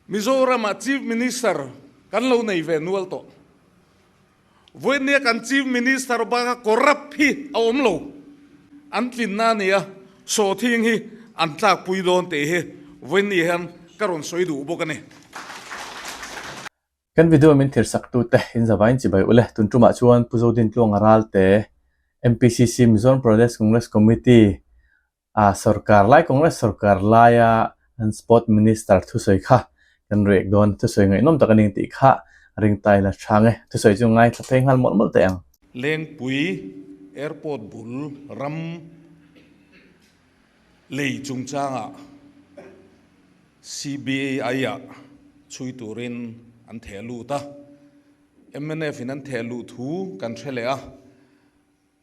Mizoramah Chief Minister kan lo nei ve nual tawh. Vawinia kan Chief Minister baka corrupt hi a awm lo. An tlinna a ni a, sawhthing hi an tlakpui dawn tih hi vawinia hian ka rawn sawi duh bawk a ni. Kan video min thirsak tute in zavain chibai ule tun tumah chuan Pu Zodintluanga Ralte, MPCC Mizoram Pradesh Congress Committee a sorkar lai Congress sorkar laia an Sport Minister thusawi kha kan rek dawn thusawi ngaihnawm tak a ni tih kha ringtai la chhang e thusawi chu ngaithla phei nghal mawlh mawlh teh ang. Lengpui Airport bul ram lei chungchangah CBI-ah chhui turin an theh lut a, MNF-in an theh luh thu kan hre leh a,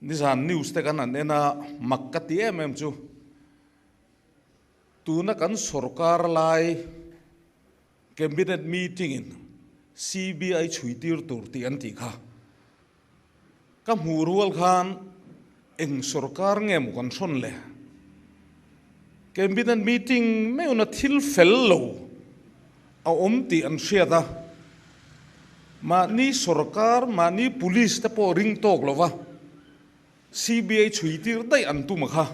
nizan news te kan han en a, mak ka ti em em chu tuna kan sorkar lai Cabinet meeting-in CBI chhui tir tur tih an tih kha. Ka hmuh rual khan eng sorkar nge maw kan hrawn le? Cabinet meeting meuhna thil fel lo a awm tih an hriat a, mahni sorkar, mahni police te pawh ring tawk lova CBI chhui tir daih an tum a kha.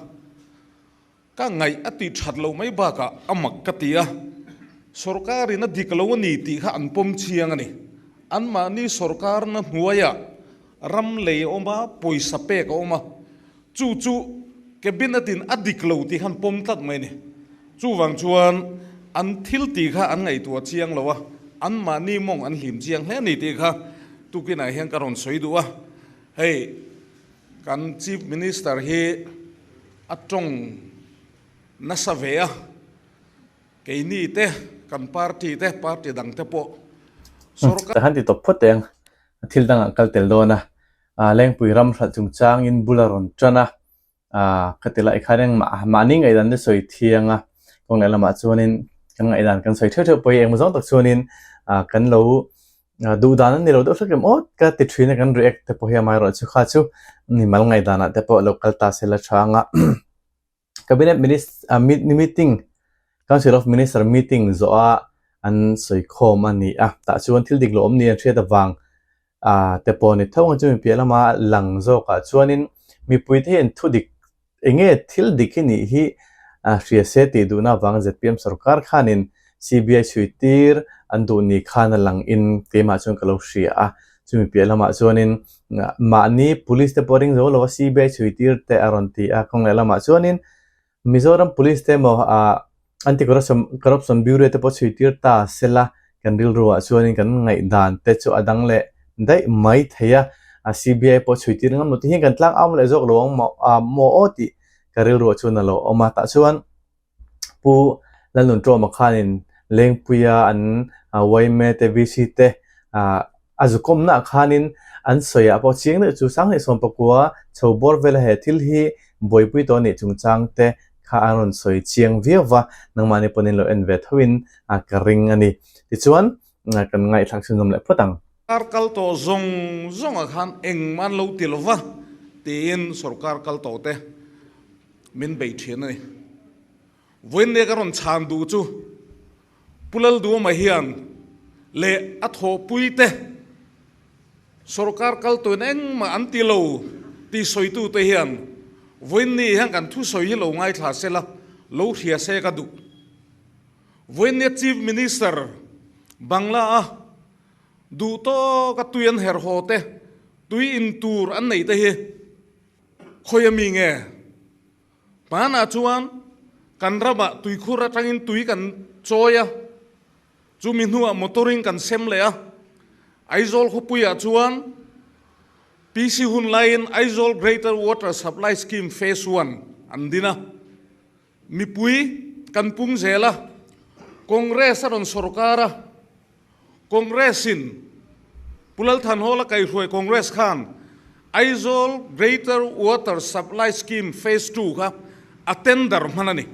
Ka ngaih a ti that loh mai bakah a mak ka ti a, sorkarin a dik lo a ni tih kha an pawm chiang a ni. Anmahni sorkarna hnuaiah ram lei a awm a, pawisa pek a awm a, chu chu cabinet-in a dik lo tih kha an pawm tlat mai a ni. Chuvang chuan an thil tih kha an ngaihtuah chiang lo a, anmahni mawng an hlim chiang hle a ni tih kha tukinah hian ka rawn sawi duh a, hei Kan Chief Minister hi a tawng nasa ve a, keini te, kan party te, party dang te pawh sorkar. Ka han ti tawp phawt teh ang, thil dangah kal tel dawn a, Lengpui ram hralh chungchangin bul a rawn tan a, ka ti lai khan engmah mahni ngaihdan te sawi thiang a, kawng leh lamah chuanin kan ngaihdan kan sawi theuh theuh pawh hi engmaw zawng tak chuanin kan lo Duh dan an ni lo deuh hlek em awt ka ti thin a kan react te pawh hi amaherawh chu kha chu mimal ngaihdanah te pawh lo kal ta se la tha ang a cabinet minister meeting council of minister meeting zawh a an sawi khawm a ni a tah chuan thil dik lo awm ni an hriat avang ah te pawh ni tho ang chu mi piah lama lang zawkah chuanin mipui te hian thu dik Eng nge thil dik hi nih hi hria se tih duhna avanga zpm sorkar khanin CBI chhui tir an duh ni khan a lang in keimah chuan ka lo hria a, chumi piah lamah chuanin mahni police te pawh ring zo lo a CBI chhui tir te a rawn ti a, kawng leh lamah chuanin Mizoram police te emaw Anti Corruption Bureau te pawh chhui tir ta sela kan rilru ah chuanin kan ngaihdan te chu a dang leh daih mai thei a, CBI pawh chhui tir ngam lo ti hian kan tlang au leh zawk lo ang maw aw tih ka rilru ah chuan a lo awm a, tah chuan Pu Lalnuntawma khanin Lengpuia an yma te VC te A zukawmnaah khanin an sawiah pawh chiang deuh chu Sanghnih Sawmpakua chho bawr vela he thil hi buaipui tawh anih chungchang te kha an rawn sawi chiang viau va, nangmahni pawn in lo en ve thoin ka ring a ni. Tichuan, kan ngaihthlak chhunzawm leh phawt ang. Sorkar kal tawh zawng zawngah khan engmah an lo ti lo va tiin sorkar kal tawh te min bei thin a ni. Vawiinne ka rawn chhan duh chu Pu Lalduama hian leh a thawhpuite sorkar kal tuin engmah an ti lo tih sawitute hian vawiinni hian kan thusawi hi lo ngaithla se la, lo hria se ka duh. Vawiinnia Chief Minister Bangla a duh tawka tui an herh haw te, tui in tur an neih te hi khawi a mi nge? Hmanah chuan kan ramah tuikhur atangin tui kan chawi a, chumi hnuah motor-in kan sem leh a. Aizawl khawpuiah chuan PC hun laiin Aizawl Greater Water Supply Scheme Phase One an din a. Mipui kan pung zel a, Congress a rawn sawrkar a, Congress-in Pu Lalthanhawla kaihruai Congress khan Aizawl Greater Water Supply Scheme Phase Ii kha a tender hman a ni.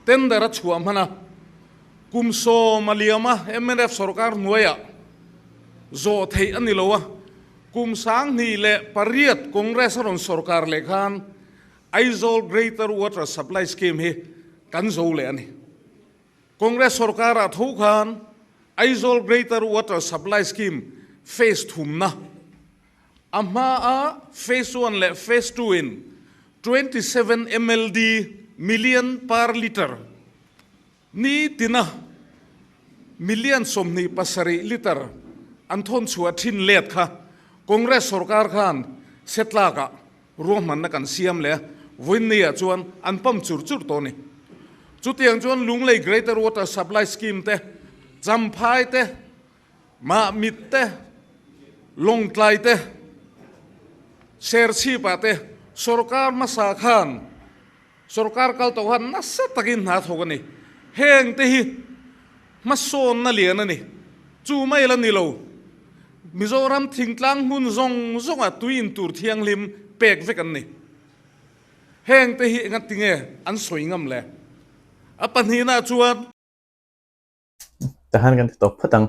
Tender a chhuah hman a, kum sawm a liam a, mnf sorkar hnuaiah zawh theih a ni lo a, kum 2008 Congress a rawn sorkar leh khan Aizawl Greater Water Supply Scheme hi kan zo leh a ni. Congress sorkar-ah tho khan Aizawl Greater Water Supply Scheme Phase thumna, a hmaa Phase one leh Phase two in 27 mld, million per litre, Ni tina million 27 litre an thawn chhuah thin let kha Congress sorkar khan setlakah ruahmanna kan siam leh a, vawiinniah chuan an pump chur chur tawh a ni. Chutiang chuan Lunglei Greater Water Supply Scheme te, Champhai te, Mahmit te, Lawngtlai te, Serchhipah te sorkar hmasa khan Sorkar kal tawh khan nasa takin hna thawk a ni. Heng te hi hmasawnna lian a ni. Chu mai la ni lo. Mizoram thingtlang hmun zawng zawnga tui in tur thianghlim pek vek an ni. Heng te hi engati nge an sawi ngam le? A pahnihna chuan. Tahan kan ti tawp phawt ang.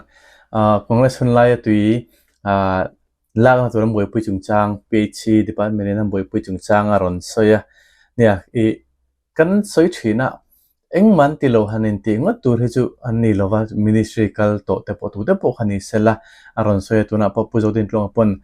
Congress hun laia tui lakna tur an buaipui chungchang PHC department in an buaipui chungchang a rawn sawi a. Nia ih kan sawi thin a, engmah an ti lo han intih ngawt tur hi chu an ni lo va, ministry kal tawh te pawh tute pawh kha ni sela a rawn sawi a. Tunah pawh Pu Zodintluanga pawn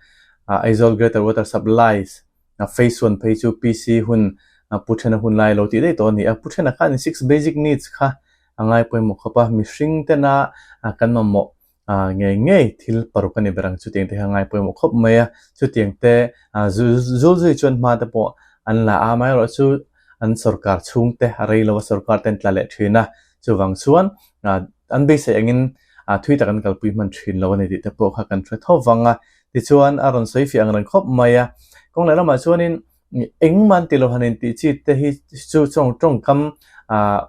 Aizawl Greater Water Supplies A face one phei chu PC hun Pu Thena hun lai lo tih daih tawh a ni a. Pu Thena khan six basic needs kha a ngai pawimawh khawp a, mihring tena kan mamawh ngei ngei thil paruk a ni ber ang chutiang te kha a ngai pawimawh khawp mai a. Chutiang te zul zui chuan hma te pawh an la a, amaherawhchu an sorkar chhungte a rei lo a, sorkar te an tla leh thin a, chuvang chuan an beisei angin thui tak an kalpui hman thin lo a ni tih te pawh kha kan hre tho vang a. Tichuan a rawn sawi fiah ang reng khawp mai a, kawng leh lamah chuanin engmah an ti lo han intih chi te hi chu tawngkam ah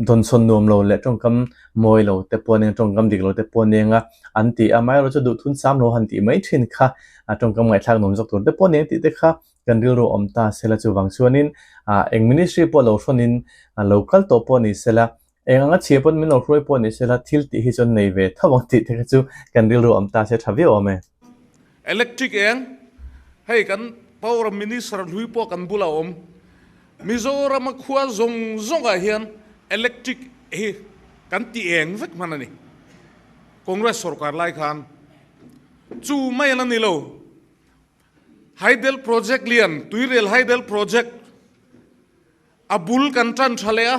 dawnsawn nuam lo leh tawngkam mawi lo te pawh ania tawngkam dik lo te pawh ania an ti a, amaherawhchu chu duhthun sam lo han tih mai thin kha tawngkam ngaihthlak nuam zawk tur te pawh ania tih te kha kan rilru awm ta sela chuvang chuanin ah eng ministry pawh lo hrawnin lo kal tawh pawh ni sela Eng anga chhia pawn min lo hruai pawh ni sela thil tih hi chuan nei ve tho ang tih te kha chu kan rilru awm ta se tha viau awm e. Electric eng, hei kan Power Minister hlui pawh kan bulah a awm. Mizorama khua zawng zawngah hian electric hi kan ti eng vek hman a ni. Congress sorkar lai khan chu mai a la ni lo. Hydel Project lian, Tuirial Hydel Project, A bul kan tan tha leh a,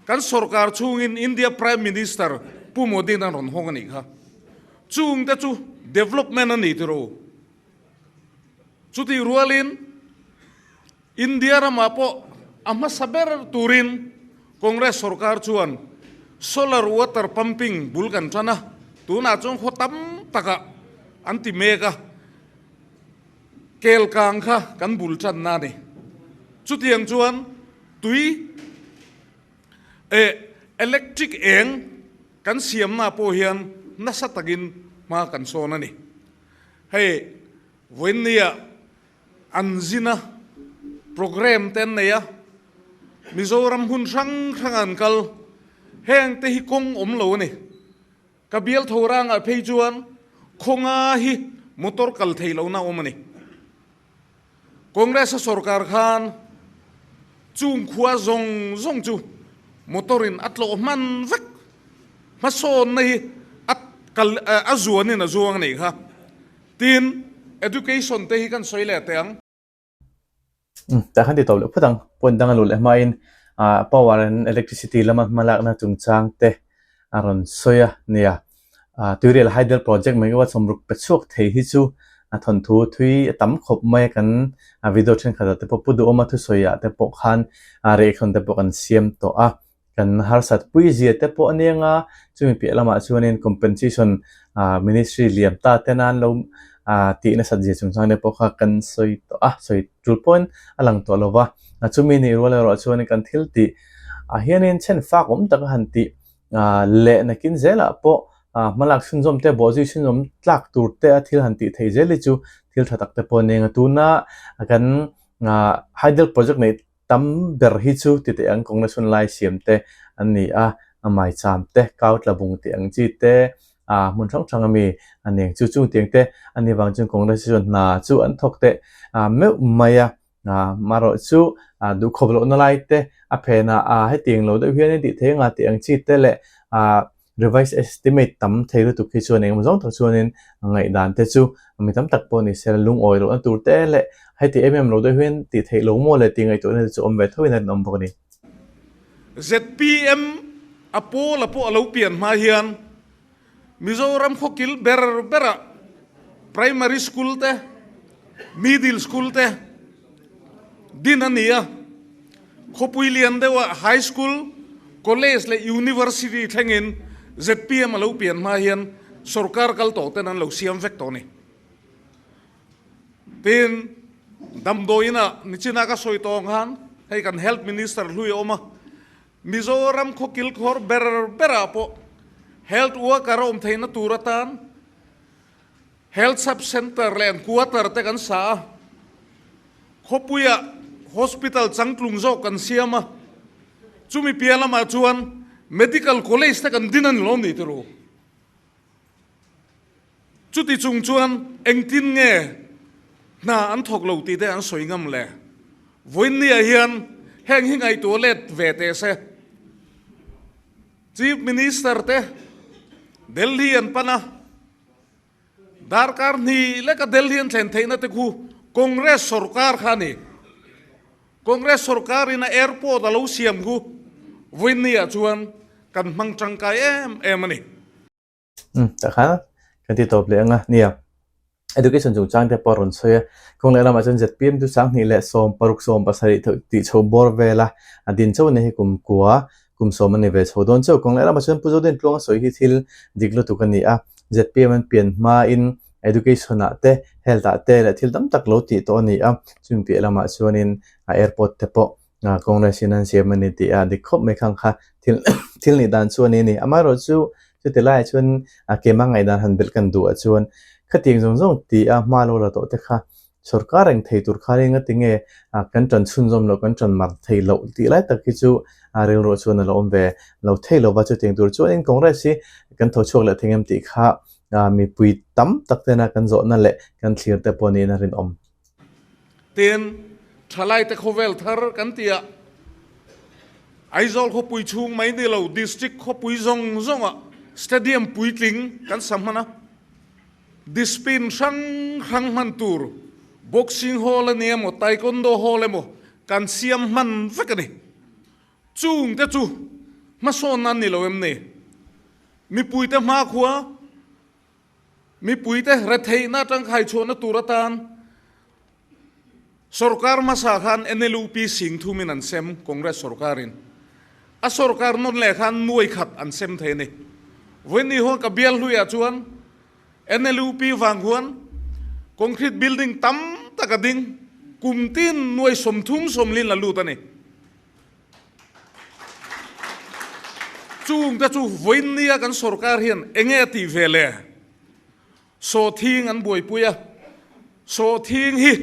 kan sorkar chhungin India Prime Minister Pu Modi-in a rawn hawng a nih kha. Chungte chu development a ni tiro. Chutih rualin India ramah pawh a hmasa ber turin Congress sorkar chuan solar water pumping bul kan tan a, tunah chuan khaw tam takah an ti mek a. Kelkang kha kan bul tanna a ni. Chutiang chuan tui eh electric eng kan siamna pawh hian nasa takin hma kan sawn a ni. Hei vawiinnia an zina programme te an nei a, Mizoram hmun hrang hranga an kal, heng te hi kawng awm lo a ni. Ka bial tho rangah phei chuan khawnga hi motor kal thei lohna a awm a ni. Congress-a sorkar khan chung khua zawng zawng chu motor-in a tlawh hman vek. Hmasawnna hi a kal a zuanin a zuang a nih kha. Tin, education te hi kan sawi leh teh ang. Tah khan ti tawp leh phawt ang. Point dang a luh leh hmain ah power and electricity lama hmalakna chungchang te a rawn sawi a nia. Ah Tuirial Hydel Project megawatt sawmruk pe chhuak thei hi chu a thawnthu thui a tam khawp mai a kan video thenkhatah te pawh Pu Duhawma thusawiah te pawh khan reaction te pawh kan siam tawh a. Kan harsat pui zia te pawh a nia nga, chumi piah lamah chuanin compensation ministry liam ta te nan lo tih nasat zia chungchang te pawh kha kan sawi tawh a, sawi tul pawhin a lang tawh lo va. Chumi nih rual erawh chuanin kan thil tih ah hianin chhen fak awm taka han tih leh nakin zelah pawh hmalak chhunzawm te, bawhzui chhunzawm tlak tur te a thil han tih theih zel hi chu thil tha tak te pawh a nia nga. Tuna kan hydel project neih Tam ber hi chu ti teh ang Congress hun lai siam te an ni a, a maicham te, kau tla bung tih ang chi te, ah hmun hrang hrang ami a ni ang chu. Chung tiang te a ni vang chuan Congress hi chuan hna chu an thawk teh meuh mai a. Marawh chu duhkhawp lohna lai te a phenah hetiang lo deuh hian in tih thei anga tih ang chi te leh Revise estimate tam thei lutuk hi chuan engemaw zawng tak chuanin ngaihdan te chu mi tam tak pawh ni se lungawi lohna tur te leh heti em em lo deuh hian tih theih lo maw le tih ngaihtuahna te chu awm ve thoin a rinawm bawk a ni. Zpm a pawla pawh a lo pian hma hian Mizoram khawkil ber berah Primary School te, Middle School te din a ni a. Khawpui lian deuhah High School, College leh University thlengin zpm a lo pian hma hian sorkar kal tawh ten an lo siam vek tawh a ni. Tin, damdawiinah nichina ka sawi tawng khan hei kan Health Minister hlui a awm a, Mizoram khaw kilkhawr ber berah pawh Health Worker a awm theihna tur atan Health Sub Centre leh an quarter te kan sa a, khawpuiah hospital changtlung zawk kan siam a, chumi piah lamah chuan Medical College te kan din a ni lawm ni tiro. Chuti chung chuan engtin nge hna an thawk lo tih te an sawi ngam le. Vawiinniah hian heng hi ngaihtuah let ve teh se. Chief Minister te Delhi an pan a, Darkar hnih leka Delhi an thlen theihna te khu Congress sorkar kha a ni. Congress sorkar in a airport a lo siam khu vawiinniah chuan kan hmang tangkai em em a ni. Umm tah khan kan ti tawp leh ang a, nia education chungchang te pawh a rawn sawi a, kawng leh lamah chuan zpm chu 2016 17 tih chho bawr vel a, a din chauh a ni hi kum kua kum sawm a ni ve chho dawn chauh. Kawng leh lamah chuan Pu Zodin Tluanga sawi hi thil dik lutuk a ni a, zpm an pian hmain education ah te health ah te leh thil tam tak lo tih tawh a ni a, chumi piah lamah chuanin a airport te pawh Congress in an siam a ni tih a dik khawp mai khang kha thil thil nih dan chu a ni a ni. Amaherawh chu chuti laiah chuan a keimah ngaihdan han belh kan duh ah chuan khatiang zawng zawng tih a hma lo la tawh te kha sorkar reng thei tur khan eng ati nge kan tan chhunzawm loh kan tan mar thei loh tih lai tak hi chu rilruah chuan a lo awm ve lo thei lo va chutiang tur chuanin Congress hi kan tho chhuak leh thei ngem tih kha mipui tam tak tena kan zawhna leh kan thlir te pawh niin a rinawm. Tin, thalaite khawvel thar kan ti a, Aizawl khawpui chhung mai ni lo district khawpui zawng zawngah stadium puitling kan sa hman a. Discipline hrang hrang hman tur Boxing Hall a ni emaw, Taekwondo Hall emaw kan siam hman vek a ni. Chungte chu hmasawnna an ni lo em ni? Mipuite hmakhua, mipuite retheihna atang khaichhuahna tur atan Sorkar hmasa khan NLUP sing thumin an sem, Congress sorkarin. A sorkar nawn leh khan nuai khat an sem thei a ni. Vawiin huan ka bial hluiah chuan NLUP vang huan concrete building tam tak a ding, kum tin nuai 30 sawmlin la lut a ni. Chungte chu vawiin nia kan sorkar hian enge a tih ve le? Sawhthing an buaipui a, sawhthing hi.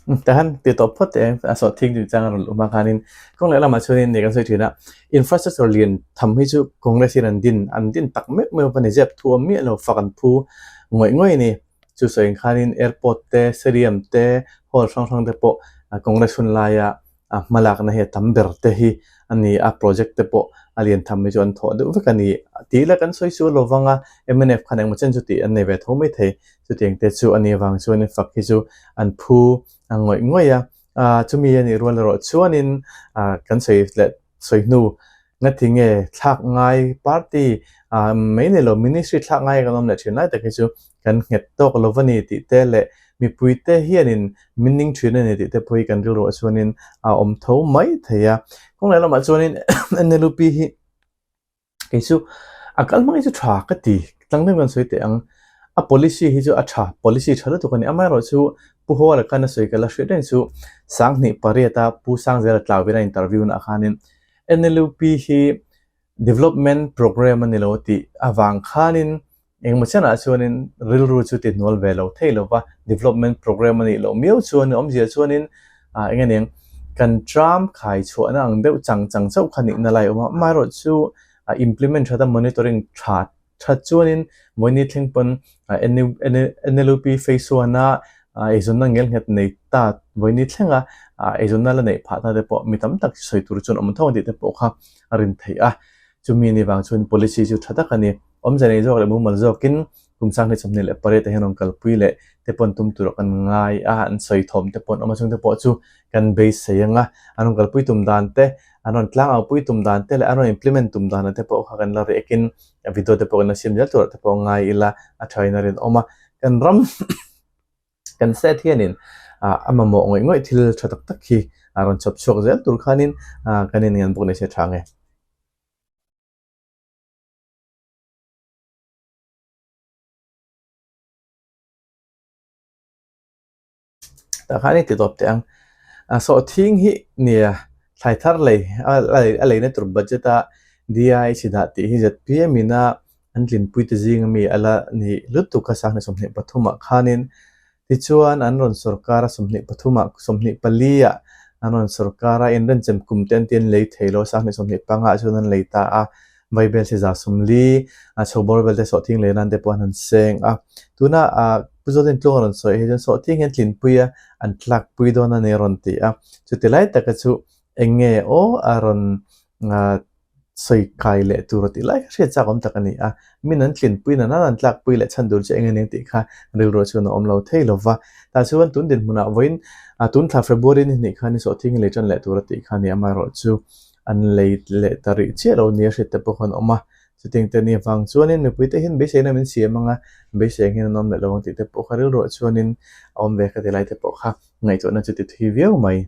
Tahan ti tawp phawt teh a sawhthing chungchang a rawn luh hma khanin kawng leh lamah chuanin nih kan sawi thin a, infrastructure lian tham hi chu Congress hian an din an din tak meuh meuh a ni zep thu awm miah lo fak an phu ngawih ngawih a ni. Chu sawi ang khanin airport te, stadium te, hall hrang hrang te pawh Congress hun laia a hmalakna hi a tam ber te hi a ni a, project te pawh a lian tham hi chu an thawh deuh vek a ni tih la kan sawi sual lo vang a, mnf khan engmaw chen chu tih an nei ve tho mai thei, chutiang te chu a nih avang chuanin fak hi chu an phu a ngawih ngawih a, ah chumi a nih rual erawh chuanin ah kan sawi leh sawi hnu Ngati nge thlak ngai party ah mai ni lo ministry thlak ngai kan awm leh thin lai tak hi chu kan nghet tawk lo va ni tih te leh mipui te hianin min ning thin a ni tih te pawh hi kan rilruah chuanin a awm tho mai thei a. Kawng leh lamah chuanin NLUP hi kei chu a kal hmang hi chu tha ka ti tlang deuh kan sawi teh ang. A policy hi chu a tha policy tha lutuk a ni. Amaherawhchu Pu Hawla khan a sawi ka la hriat reng chu 2008 a Pu Sangzela Tlauin a interview naah khanin NLUP hi development programme a ni lo tih avang khanin engemaw chianah chuanin rilru chu ti hnual ve lo thei lo va, development programme a nih loh miau chuan awmzia chuanin ah eng aniang kan tram khai chhuahna ang deuh chang chang chauh kha nihna lai a awm a, amaherawhchu a implement that a monitoring tha that chuanin Mawini thleng pawn NLUP phase one a eizawnna ngelnghet nei ta. Vawiini thlenga eizawnna la neih phah ta te pawh mi tam tak sawi tur chuan awm tho ang tih te pawh kha a rin theih a. Chumi ni vang chuan policy chu tha tak a ni. Awmze nei zawk leh mumal zawkin kum 2028 ah hian rawn kalpui leh te pawn tum tur kan ngai a, an sawi thawm te pawn awm a, chung te pawh chu kan beisei ang a, an rawn kalpui tum dan te, an rawn tlang au pui tum dan te leh an rawn implement tum dan te pawh kha kan la riak in video te pawh kan la siam zel tur ah te pawh ngai ila a tha in a rinawm a, kan ram kan state hianin a mamawh ngawih ngawih thil tha tak tak hi a rawn chhawp chhuak zel tur khanin kan inngen bawk ni se tha ang e. Tah khan i ti tawp teh ang. Sawhthing hi nia thlai thar lei a leina tur budget a DI chhi dah tih hi ZPM in a an tlinpui te zing ami a la ni lutuk a 2023 ah khanin Tichuan, an rawn sawrkar a 23 ah, 24 ah an rawn sawrkar a, inrenchem kum te an ti an lei thei lo, 2025 ah chuan an lei ta a, Vaibel si 40, a chho bawr vel te sawhthing lei nan te pawh an han seng a. Tuna ah Pu Zawtin Tluang a rawn sawi hi chuan sawhthing hi an tlinpui a, an tlakpui dawn a ni a rawn ti a. Chuti lai taka chu eng nge aw a rawn sawi kai leh tur a tih lai kha hriat chak awm tak a ni a, min an tlinpui na nan an tlakpui leh chhan tur chu eng eng tih kha rilruah chuan a awm lo thei lo va. Tah chuan tun dinhmunah vawiin tun thla February ni hnih khan i sawhthing lei tan leh tur a tih kha a ni amaherawh chu an lei leh ta rih chiah lo nia hriat te pawh khan a awm a, chutiang te ni avang chuanin mipuite hian beiseina min siam ang a, beisei ang hian an awm leh lo ang tih te pawh kha rilruah chuanin a awm ve kha ti lai te pawh kha ngaihtuahna chu ti thui viau mai.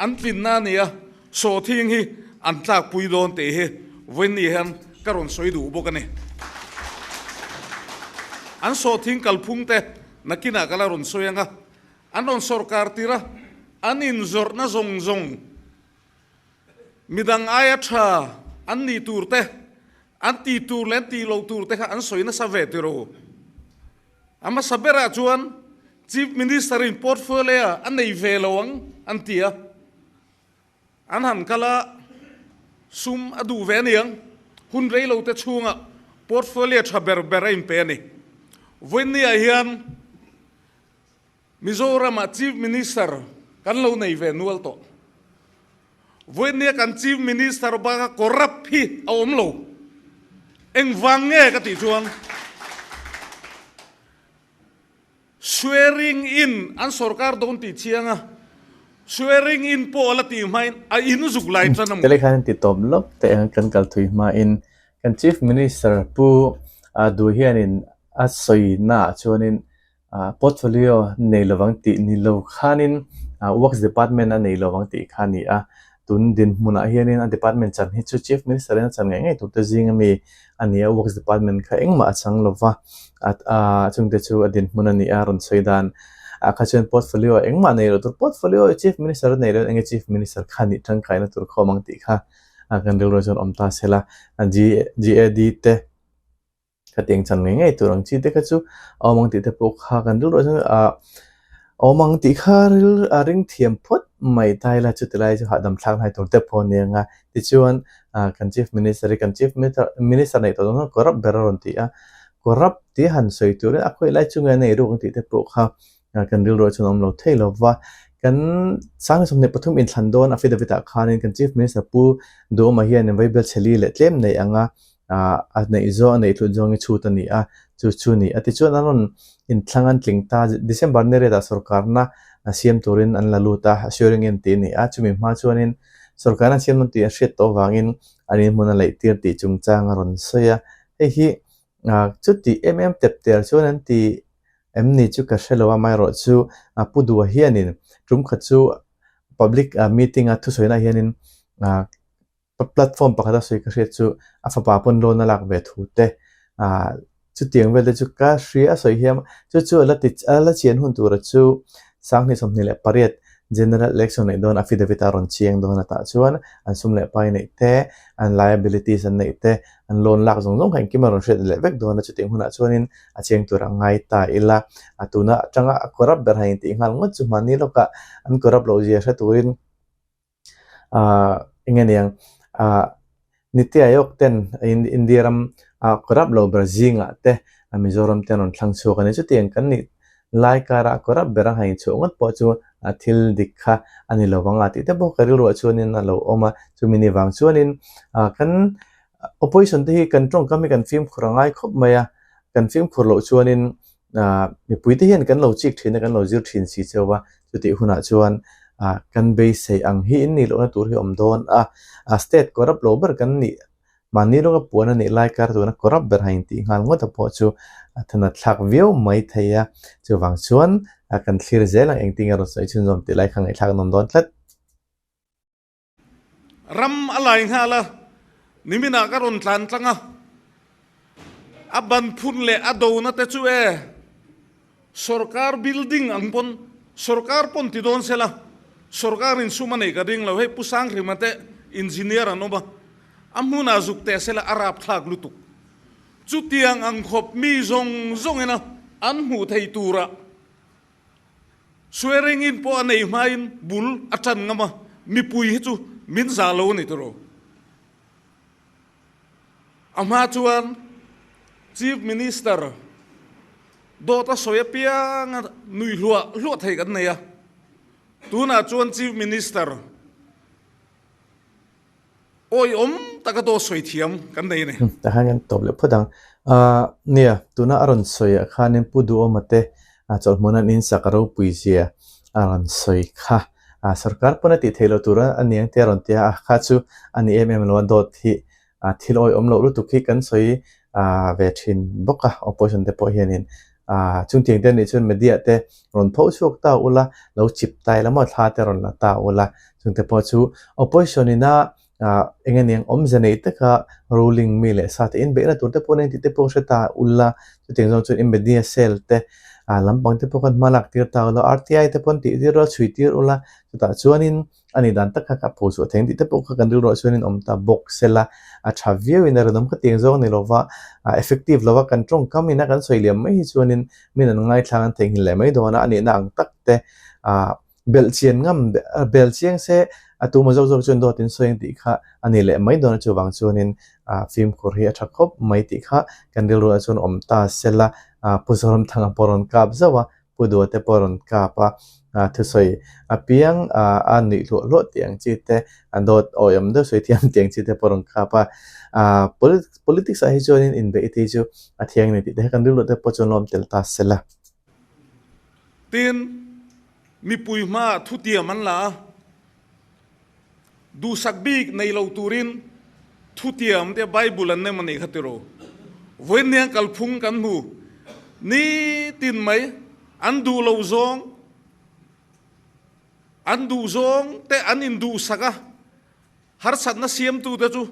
An tlinna a ni a, sawhthing hi an tlakpui dawn tih hi vawiin hian ka rawn sawi duh bawk a ni. An sawhthing kalphung te nakinah ka la rawn sawi ang a, an rawn sawrkar tir a, an inzawrhna zawng zawng midang aia tha an nih tur te, an tih tur leh an tih loh tur te kha an sawi nasa ve tiro. A hmasa berah chuan Chief Minister in portfolio a nei ve lo ang an ti a, an han kal a, sum a duh ve aniang, hun rei lo te chhungah portfolio tha ber ber a inpe a ni. Vawiinniah hian Mizoramah Chief Minister kan lo nei ve nual tawh. Vawiinnia kan Chief Minister baka corrupt hi a awm lo. Engvang nge ka tih chuan swearing in an sorkar dawn tih chiang a, swearing in pawh a la tih hmain a in zuk lai tan a maw? Tele khan an ti tawp lawk teh ang kan kal thui hmain kan Chief Minister Pu Duh hianin a sawina ah chuanin Portfolio nei lovang tih ni lo khanin Works Department a nei lovang tih kha a ni a. Tun dinhmunah hianin a department chan hi chu Chief Minister in a chan ngei ngei turte zing ami a ni a, Works Department kha engmah a chang lova, chungte chu a dinhmun a ni a, rawn sawi dan ah kha chuan portfolio engmah nei lo tur, portfolio Chief Minister a nei lo enge Chief Minister kha nih tangkaina tur kha awm ang tih kha kan rilru chuan awm ta se la, GAD te. Khatiang chan ngei ngei tur ang chi te kha chu a awm ang tih te pawh kha kan rilruah chuan ah awm ang tih kha ril a ring thiam phawt mai ta ila chuti lai chu hahdam thlak hnai tur te pawh a ni ang a tichuan ah kan chief minister hi kan chief minister neih tawh dawn khan corrupt ber a rawn ti a corrupt tih han sawi turin a khawih lai chu nge a nei ruk ang tih te pawh kha kan rilruah chuan a awm lo thei lo va kan 2023 inthlan dawn affidavit ah khanin kan chief minister Pu Duhawma hianin Vaibelchheli leh tlem nei anga ah a neih zawng a neih tlut zawng hi chhut a ni a, chu chu a ni. A tichuan an rawn inthlang an tling ta, December ni riatah sawrkarna siam turin an la lut a, assuring en tih a ni a, chumi hma chuanin sawrkarna siam dawn tih an hriat tawh avangin an inhmun a laih tir tih chungchang a rawn sawi a, hei hi ah chuti em em tep tel chuan an ti em ni chu ka hre lo a, amaherawhchu Pu Dua hianin tum khat chu public meeting a thusawinaah hianin ah Platform pakhata sawi ka hriat chu a fapa pawn loan a lak ve thu te ah chutiang vel te chu ka hria a sawi hiam chu chu a la ti a la chian hun tura chu 2028 General Election neih dawn affidavit a rawn chiang dawn a tah chuan an sum leh pai neih te an liabilities an neih te an loan lak zawng zawng kha engkim a rawn hriat leh vek dawn a chutiang hunah chuanin a chiang tur a ngai ta ila a tuna atanga a corrupt ber han intih nghal ngawt chu mahni lawkah an corrupt loh zia hre turin Ahh eng nge niang ahh Niti Aayog ten India ram ah corrupt lo ber zingah te Mizoram te an rawn thlang chhuak a ni. Chutiang kan nih lai karah corrupt ber a han inchhuah ngawt pawh chu thil dik kha a ni lo vang a tih te pawh ka rilruah chuanin a lo awm a, chumi ni vang chuanin kan opposition te hi kan tawngkam hi kan fimkhur a ngai khawp mai a, kan fimkhur loh chuanin mipui te hian kan lo chik thin a kan lo zir thin si cheu a, chutih hunah chuan kan beisei ang hi in nih lohna tur hi a awm dawn a, state corrupt lo ber kan nih Mahni lawka puan a nih lai kar tuna corrupt ber han intih nghal ngawt a pawh chu a thanat thlak viau mai thei a, chuvang chuan kan thlir zel ang engtin nge rawn sawi chhunzawm tih lai kha ngaihthlak a nawm dawn tlat. Ram a lai nghal a, niminah ka rawn tlan tlang a, a ban phun leh a dona te chu e sorkar building ang pawn sorkar pawn ti dawn sela sorkar in sum a nei ka ring lo hei Pu Sanghrima te engineer an awm a, a hmunah zuk teh sela a rapthlak lutuk. Chutiang ang khawp mi zawng zawngina an hmuh thei turah Swearing in pawh a nei hmain bul a tan ngam a, mipui hi chu min zah lo a ni tawh. A hma chuan Chief Minister dawt a sawi apianga nui hluah hluah thei kan nei a, tunah chuan Chief Minister Awiawm taka dawt sawi thiam kan nei a ni. Tah hian kan tawp leh phawt ang. Nia, tuna a rawn sawi ah khanin Pu Duhawma te chawlhmun an insak a ropui zia a rawn sawi kha. Sorkar pawn a tih theih loh tur a ni ang tih a rawn ti a, kha chu a ni em em lo a, dawt hi thil awiawm loh lutuk hi kan sawi ve thin bawk a, opposition te pawh hianin chungtiang te nih chuan media te rawn pho chhuak ta ula, lo chip ta ila maw thla te rawn la ta ula, chungte pawh chu opposition ina eng eng awmze nei taka ruling mi leh sa te inbeihna tur te pawh nen tih te pawh hre ta ula, chutiang zawng chuan in media cell te lampang te pawh khan hma lak tir ta ula, RTI te pawn tih tir ula chhui tir ula, chutah chuanin A nih dan tak kha ka pho chhuah thei tih te pawh kha kan rilruah chuanin awm ta bawk sela, a tha viauin a rinawm kha tiang zawng a ni lova, a effective lova kan tawngkam ina kan sawi liam mai hi chuanin min an ngaithlang an theihnghilh leh mai dawn a, a nihna ang tak te ah belh chian ngam bel chiang se a tuma zawk zawk chuan dawt in sawi ang tih kha a ni leh mai dawn a, chuvang chuanin ah fimkhur hi a tha khawp mai tih kha kan rilruah chuan awm ta sela, ah Pu Zoramthanga pawh rawn kap zauh a, Pu Dua te pawh a rawn kap a, thusawi apiang a nuih hluah hluah tih ang chi te, a dawt awiawm deuh sawi thiam tih ang chi te pawh a rawn kap a. Politics ah hi chuanin inbeih te hi chu a thiang a ni tih te hi kan rilru te pawh chuan lawm tel ta se la. Tin, mipui hmaah thutiam an la a, Duhsak bik nei lo turin thutiam te Bible an nem a nih kha tiraw? Vawiin kalphung kan hmu nitin mai, an duh lo zawng, an duh zawng te an induhsak a, harsatna siamtu te chu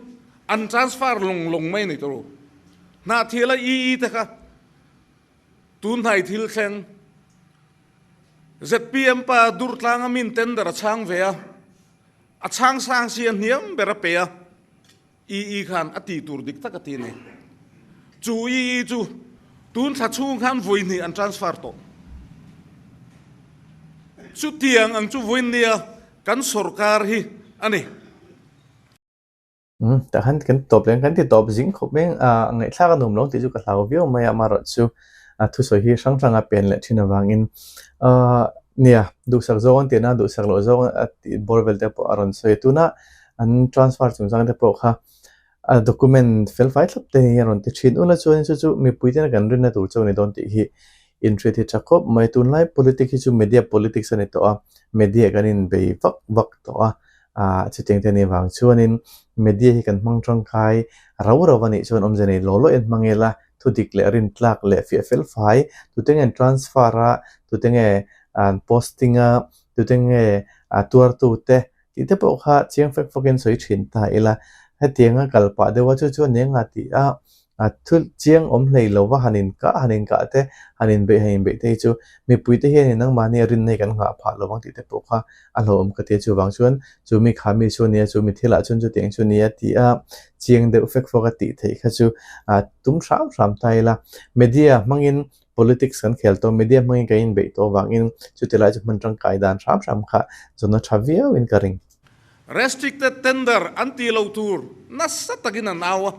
an transfer lawng lawng mai a ni tiraw? Hnahthiala EE te kha tunhnai thil thleng ZPM pa Durtlanga min tender a chhang ve a, a chhang sang si a hniam ber a pe a, EE khan a tih tur dik tak a ti a ni. Chu EE chu tun thla chhung khan vawi hnih an transfer tawh. Chutiang ang chu vawiin nia kan sorkar hi a ni. Umm tah khan kan tawp leh kan ti tawp zing khawp mai a ngaihthlak a nuam lo tih chu ka hlau viau mai a amaherawh chu a thusawi hi hrang hrang a pen leh thin avangin ahh nia duhsak zawng an tihna duhsak loh zawng a tih bawr vel te pawh a rawn sawi a tuna an transfer chungchang te pawh kha a document fel fai thlap te hi a rawn ti thin ula chuan chu chu mipui tena kan rinna tur chu a ni dawn tih hi inhriat hi tha khawp mai tunlai politic hi chu media politics a ni tawh a media kan inbei vak vak tawh a. Ah chutiang te anih vang chuanin media hi kan hmang tangkai rau rau anih chuan awmze nei law law in hmang ila thu dik leh rintlak leh fiah fel fai tute nge an transfer a tute nge an posting a tute nge a tuartu te tih te pawh kha chiang fek fawk in sawi thin ta ila hetianga kal pah deuh a chu chu ania nga tih a A thu chiang awm hlei lo va, han inkah han inkah te, han inbeih han inbeih te hi chu mipuite hianin nangmahni a rinna hi kan nghah phah lo vang tih te pawh kha a hlauhawm ka ti a. Chuvang chuan chu mi kha mi chu a nia, chu mi thilah chuan chutiang chu a nia tih a chiang deuh fek fawk a tih theih kha chu tum hram hram ta ila. Media hmangin politics kan khel tawh, media hmangin kan inbeih tawh avangin chuti lai chu hman tangkai dan hram hram kha zawn a tha viauin ka ring. Restricted tender an tih loh tur nasa takin an au a.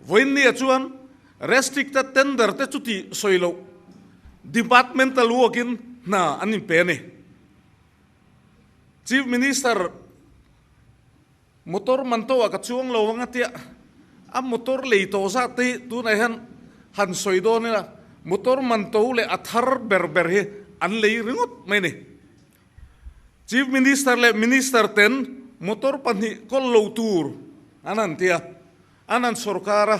Vawiinnia chuan restricted tender te chu tih sawi loh departmental work in hna an inpe a ni. Chief Minister motor man to ah ka chuang lo ang a tia, a motor lei tawh zat te hi tunah hian han sawi dawn ila motor man to leh a thar ber ber hi an lei ringawt mai a ni. Chief Minister leh Minister ten motor pahnih kawl lo tur an han ti a, an han sawrkar a,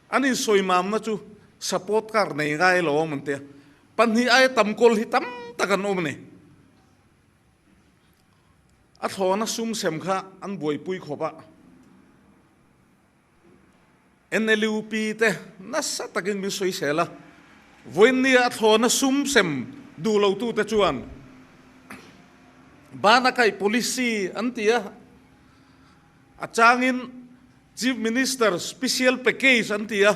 an insawi mamna chu support car nei ngai lo awm an ti a, pahnih aia tam kawl hi tam tak an awm a ni. A thlawna sum sem kha an buaipui khawp a, NLUP te nasa takin min sawisel a, vawiinnia a thlawna sum sem duh lotute chuan bana kaih policy an ti a, a changin Chief Minister special package an ti a,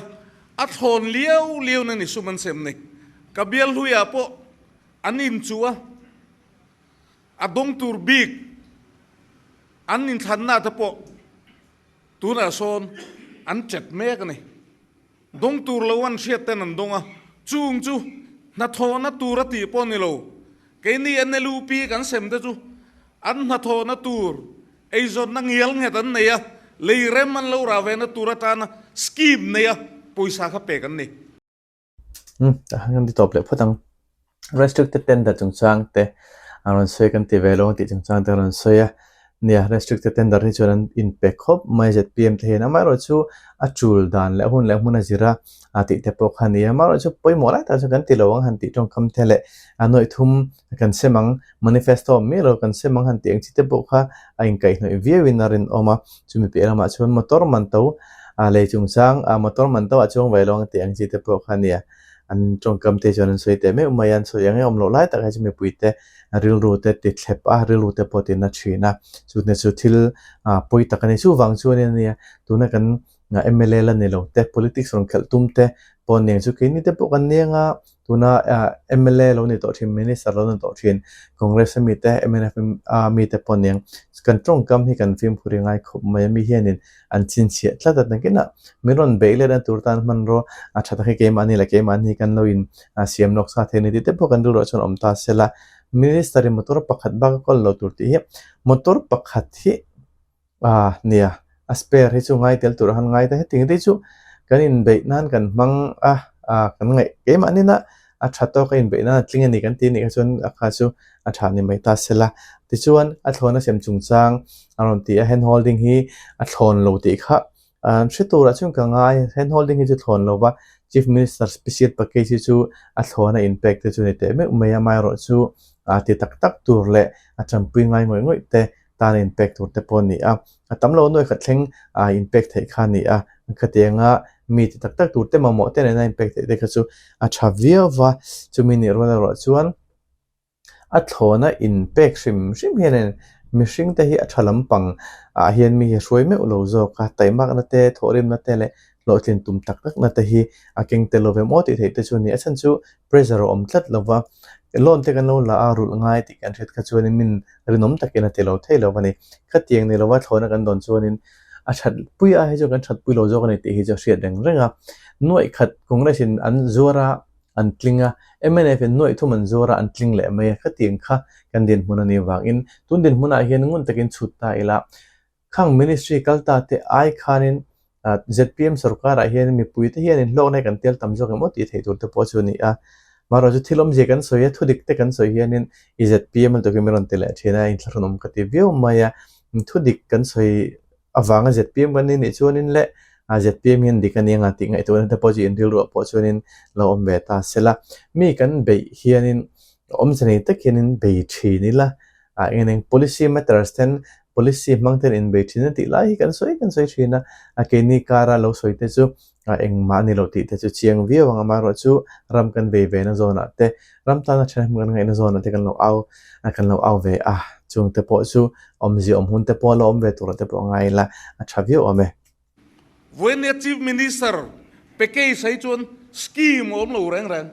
a thlawn liau liau na ni sum an sem ni. Ka bial hluiah pawh an inchuh a. A dawng tur bik an inthlanna te pawh tunah sawn an chet mek a ni. Dawng tur lo an hriat ten an dawng a, chung chu hnathawhna tur a tih pawh a ni lo. Keini NLUP kan sem te chu an hnathawhna tur eizawnna ngial nghet an nei a, lei rem an lo rah vena tur atana scheme nei a pawisa kha pek an ni. Tah hian kan ti tawp leh phawt ang. Restricted tender chungchang te an rawn sawi kan ti ve lo ang tih chungchang te an rawn sawi a. Nia, restricted tender hi chuan an inpe khawp mai zpm te hian amaherawhchu a tul dan leh a hun leh hmun a zir a a tih te pawh kha a ni a. Amaherawhchu pawimawh lai tak chu kan ti lo ang han tih tawngkam te leh a nuaih thum kan sem ang, manifesto awm miah lo kan sem ang han tih ang chi te pawh kha a inkaihhnawih viauin a rinawm a. Chumi piah lamah chuan motor man to a lei chungchang a motor man to ah chuang ve lo ang tih ang chi te pawh kha a nia. An tawngkam te chuan an sawi teh meuh mai a, an sawi ang em awm loh lai tak hi chu mipui te rilru te ti thlep a, rilru te pawh ti na thin a. Chutna chu thil ah pawi tak a ni. Chuvang chuan a nia tuna kan mla la ni lo te politics rawn khelh tum te pawh nen chu keini te pawh kan nia nga Tuna mla lo ni tawh thin, Minister lo ni tawh thin, Congress a mite, mnf a mite pawh aniang kan tawngkam hi kan fimkhur i ngai khawp mai a, mi hianin an chhinchhiah tlat a, nakinah min rawn beih let a tur tan hmanraw a tha tak hi keimahni leh keimahni kan lo in siam lawk sa thei a ni tih te pawh kan rilruah chuan awm ta se la, Minister in motor pakhat bak a kawl lo tur tih hi motor pakhat hi Ah nia, a spare hi chu ngai tel tur a han ngai ta heti ngei chu kan inbeih nan kan hmang a, ah kan ngaih keimahnin a a tha tawk a inbeih nan a tling a ni kan ti anih kha chuan a kha chu a tha ni mai ta sela. Tichuan a thlawn a sem chungchang a rawn ti a, hand holding hi a thlawn lo tih kha an hre turah chuan ka ngai, hand holding hi chu thlawn lo va, Chief Minister special package hi chu a thlawn a inpek te chu ni teh meuh mai a, amaherawhchu a ti tak tak tur leh a tanpui ngai ngawih ngawih te tan inpek tur te pawh a ni a, a tam lo nuai khat thleng ah inpek theih kha a ni a, khatianga mi ti tak tak tur te mamawh te nena inpek theih te kha chu a tha viau va, chumi nih rual erawh chuan a thlawna inpek hrim hrim hianin mihring te hi a tha lampang ah hian mi hi hruai meuh lo zawk a, taimakna te thawhrimna te leh hlawhtlin tum tak tak na te hi a keng tel lo ve maw tih theih te chu a ni, a chhan chu pressure a awm tlat lo va, loan te kan lo la a rulh ngai tih kan hriat kha chuanin min rinawm takin a ti lo thei lo a ni. Khatiang ni lova thlawhna kan dawn chuanin a that pui a hei chu kan that pui lo zawk a ni tih hi chu a hriat reng reng a. Nuaih khat Congress in an zuar a an tling a, mnf in nuaih thum an zuar a an tling leh mai a, khatiang kha kan dinhmun a nih vangin tun dinhmunah hian ngun takin chhut ta ila Khang ministry kal ta te ai khanin zpm sorkarah hian mipui te hianin hlawkna hi kan tel tam zawk em aw tih theih tur te pawh chu a ni a. Marawh chu thil awmzia kan sawi a, thudik te kan sawi hianin i zpm lutuk hi min rawn ti leh thin a, inthlahrunawm ka ti viau mai a. Thudik kan sawi avanga zpm kan ni nih chuanin leh zpm hian dik a ni anga tih ngaihtuahna te pawh chu inrilruah pawh chuanin lo awm ve ta se la. Mi kan beih hianin awmze nei tak hianin bei thin ila Ah eng eng policy matters ten policy hmang ten inbei thin a tih lai hi kan sawi kan sawi thin a, a keini kara lo sawi te chu ah engmah a ni lo tih te chu chiang viau ang amaherawhchu ram kan vei ve na zawnah te ram tana thahnem kan ngaihna zawnah te kan lo au ah kan lo au ve a, chung te pawh chu awmzia awm hun te pawh a la awm ve turah te pawh a ngai ila a tha viau awm e. Vawinia Chief Minister package ah hi chuan scheme a awm lo reng reng,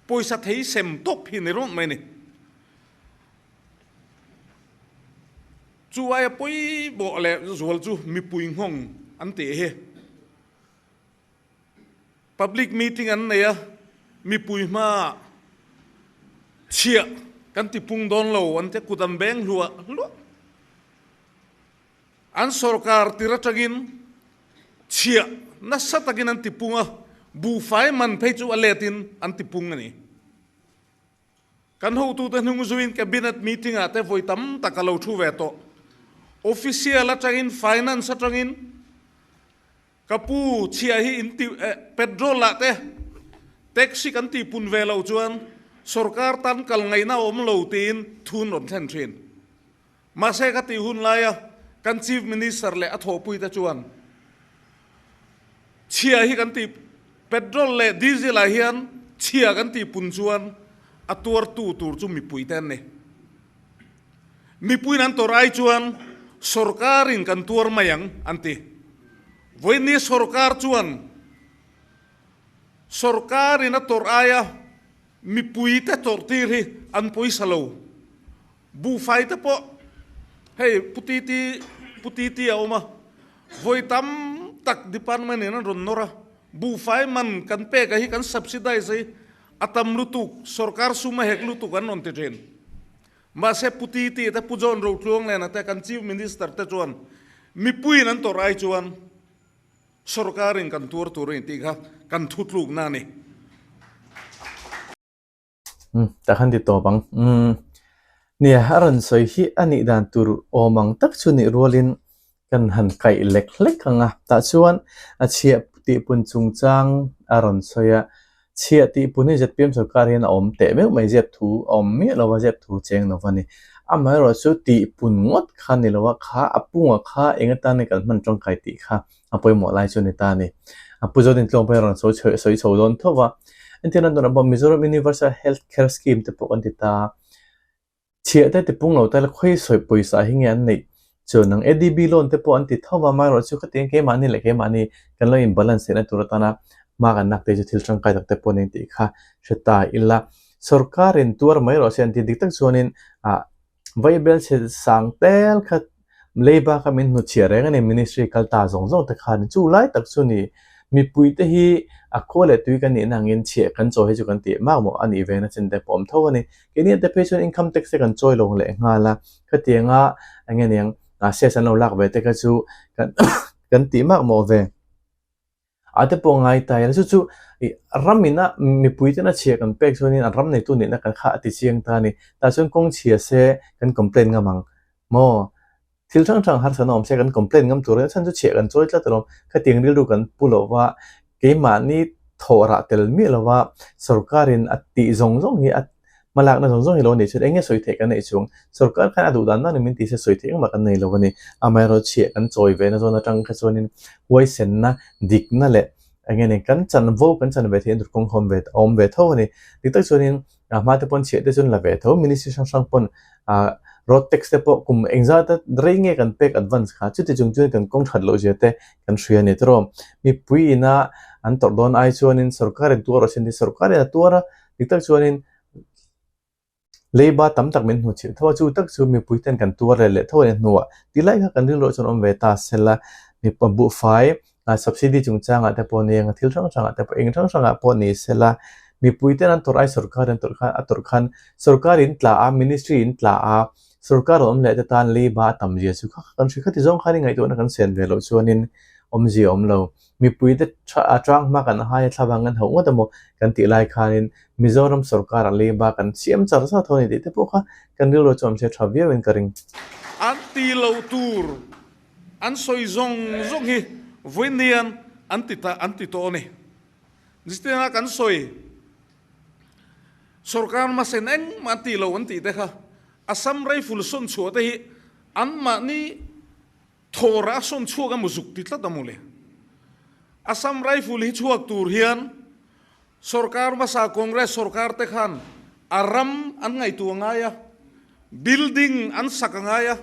pawisa thei sem tawp hi ni rawt mai a ni. Chu aia pawimawh leh zual chu mipui nghawng an tih hi. Public meeting an nei a, mipui hmaah chhiah. Kan ti pung dawn lo an tia kut an beng hluah hluah. An sorkar tir atangin chhiah nasa takin an ti pung a, buhfai man phei chu a letin an ti pung a ni. Kan hotute hnung zuiin Cabinet meeting ah te vawi tam tak a lo thu ve tawh. Official atangin, Finance atangin Ka pu chhia hi in ti eh petrol ah te taxi kan tih pun ve loh chuan sorkar tan kal ngaihna a awm lo tiin thun rawn thlen thin. Mahse ka tih hun laia kan Chief Minister leh a thawhpui te chuan chhia hi kan tih petrol leh diesel ah hian chhia kan tih pun chuan a tuartu tur chu mipui te an ni. Mipuiin an tawrh ai chuan sorkarin kan tuar mai ang, an ti. Vawiinni sorkar chuan sorkarin a tawrh aia mipuite tawrh tir hi an pawisa lo. Buhfai te pawh hei Pu Titi Pu Titi a awm a, vawi tam tak department in an rawn nawr a, buhfai man kan pek a hi kan subsidize hi a tam lutuk, sorkar sum a hek lutuk an rawn ti thin. Mahse Pu Titi te, Pu John Rotluanglena te, kan Chief Minister te chuan mipuiin an tawrh ai chuan sorkarin kan tuar tur a ni tih kha kan thutlukna a ni. Umm, tak han ti tawp ang. Umm, nia, a rawn sawi hi a nih dan tur awm ang tak chu nih rualin kan han kaih lek hlek ang a. Tah chuan a chhiah tihpun chungchang a rawn sawi a, chhiah tihpun hi zpm sorkar hian a awm teh meuh mai zep thu a awm miah lo va, zep thu cheng lo va ni. Amaherawhchu chu tihpun ngawt kha ni lo a, kha a punga kha eng atan nge kan hman tangkai tih kha a pawimawh lai chu a ni ta a ni. A pu Zawtin tlawng pawh hi a rawn sawi sawi chho dawn tho va. Entirna tunah pawh Mizoram Universal Health Care Scheme te pawh kan ti ta a. Chhiah te tipung lo ta ila khawi sawi pawisa hi nge an neih chuan ang ADB loan te pawh an ti tho va, amaherawh chu khatiang keimahni leh keimahni kan lo in balance theihna tur atana hma kan lak te chu thil tangkai tak te pawh a ni tih kha hre ta ila. Sorkarin tuar mai rawh se an ti dik tak chuanin ah Vaibel chhe sang tel kha leiba kha min hnutchhiah reng a ni, ministry kal ta zawng zawng te khan chu lai tak chu ni mipui te hi a khua leh tui kan nihna angin chhiah kan chawi hi chu kan tih mak maw a nih ve na chin te pawh awm tho a ni. Keini te phei chuan income tax te kan chawi lo leh nghal a, khatianga eng nge niang cess an lo lak ve te kha chu kan kan tih mak mawh ve. A te pawh ngai ta ila chu chu ih ram ina mipui tena chhia kan pek chuanin an ram neitu nihna kan kha a ti chiang ta a ni. Tah chuan kawng chhia se kan complain ngam ang maw? Thil hrang hrang harsatna awm se kan complain ngam tur a chhan chu chhia kan chawi tlat alawm. Khatiang rilru kan pu lo va, keimahni thawh rah tel miah lo va sorkarin a tih zawng zawng hi a Hmalakna zawng zawng hi lo nei chuan eng nge sawi theih kan neih chung? Sorkar khan a duh dan dan in min ti se sawi theih engmah kan nei lo a ni. Amaherawh chhiah kan chawi ve na zawn atang kha chuanin huaisenna, dikna leh eng nge ni kan chanvo kan chan ve theihna tur kawng kha awm ve a awm ve tho a ni. Dik tak chuanin a hma te pawn chhiah te chuan la ve tho, ministry hrang hrang pawn ah road tax te pawh kum engzat a rei nge kan pek advance kha chuti chung chuan kan kawng that loh zia te kan hria a ni tawh. Mipui ina an tawrh dawn ai chuanin sorkarin tuar rawh se an ti, sorkarin a tuar a Dik tak chuanin leiba tam tak min hmu chhilh tho a, chu tak chu mipui ten kan tuar leh leh tho a ni hnuah tilai kha kan rilruah chuan awm ve ta sela, mipa buhfai subsidy chungchangah te pawh ni eng thil hrang hrangah te pawh eng hrang hrangah pawh ni sela, mipui ten an tawrh ai sorkar in tawrh khan a tawrh khan sorkar in tla a, ministry in tla a, sorkar awm leh te tan leiba a tam zia chu kha kha kan hria khati zawng khan i ngaihtuahna kan sen ve loh chuanin awmzia a awm lo. Mipuite tha tang hma kan hai a thlavang kan hauh ngawt emaw kan tih lai khanin Mizoram sorkar a leiba kan siam char char tho a ni tih te pawh kha kan rilru chu awm se tha viauin ka ring. An ti lo tur an sawi zawng zawng hi vawiin an ti ta an ti tawh a ni. Zirtirna kan sawi sorkar hmasen engmah an ti lo an tih te kha Assam Rifle sawn chhuah te hi anmahni Thawra a sawn chhuak emaw zuk ti tlat a mawle. Assam Rifle hi chhuak tur hian sorkar hmasa Congress sorkar te khan a ram an ngaihtuah ngai a, building an sak a ngai a,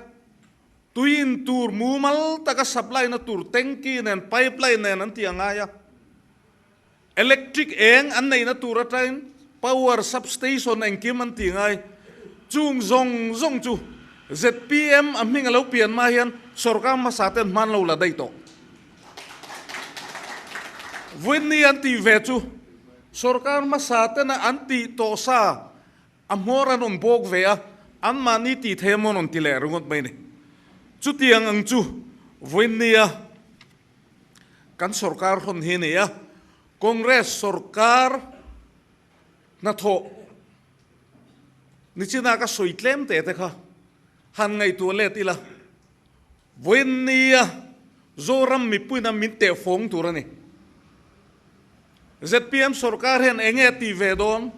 tui in tur mumal taka supply na tur tanky nen pipeline nen an ti a ngai a. Electric eng an neihna tur atangin power substation engkim an ti ngai. Chung zawng zawng chu zpm a hming a lo pian hma hian sorkar hmasa ten hman lo la daih tawh. Vawiinni an tih ve chu sorkar hmasa tena an tih tawh sa. A hmawr an rawn bawk ve a, anmahni tih thei emaw an rawn ti leh ringawt mai a ni. Chutiang ang chu vawiinnia kan sorkar hawn hi a ni a, Congress sorkar hnathawh nichina ka sawi tlem teh te kha han ngaihtuah let ila, vawiinnia Zoram mipuina min tehfawng tur a ni. Zpm sorkar hian eng nge a tih ve dawn?